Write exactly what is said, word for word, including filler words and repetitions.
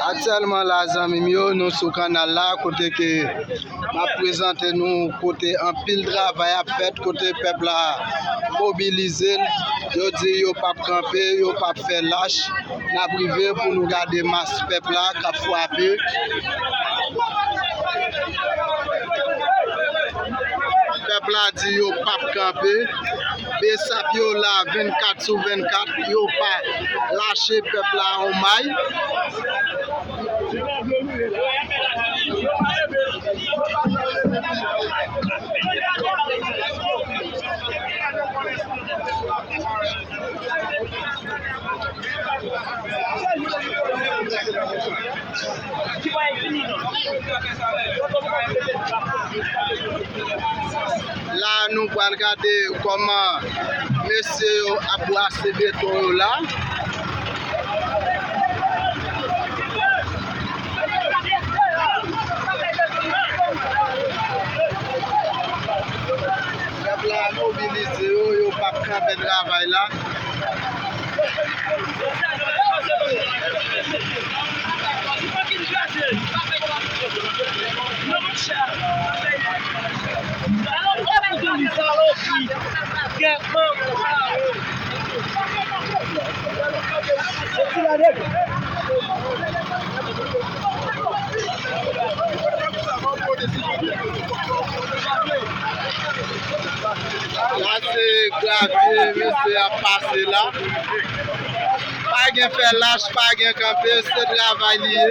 Aktyèlman la, zanmi m yo, nou sou kanal la, kote ke m ap prezante nou kote anpil travay ap fèt, kote pèp la mobilize l. Yo di yo p ap kanpe, yo p ap fè lach. N ap rive pou nou gade mas pèp la k ap frape. Pèp la di yo p ap kanpe. Besap yo la vennkat sou vennkat, yo pa lache pèp la yon may. La, nou pral gade kòman mesye yo ap brase beton yo la. Pèp la mobilize yo, yo p ap kanpe travay la. La se gravye mesye ap pase la. Pa gen fè lach, pa gen kanpe, se travay li ye.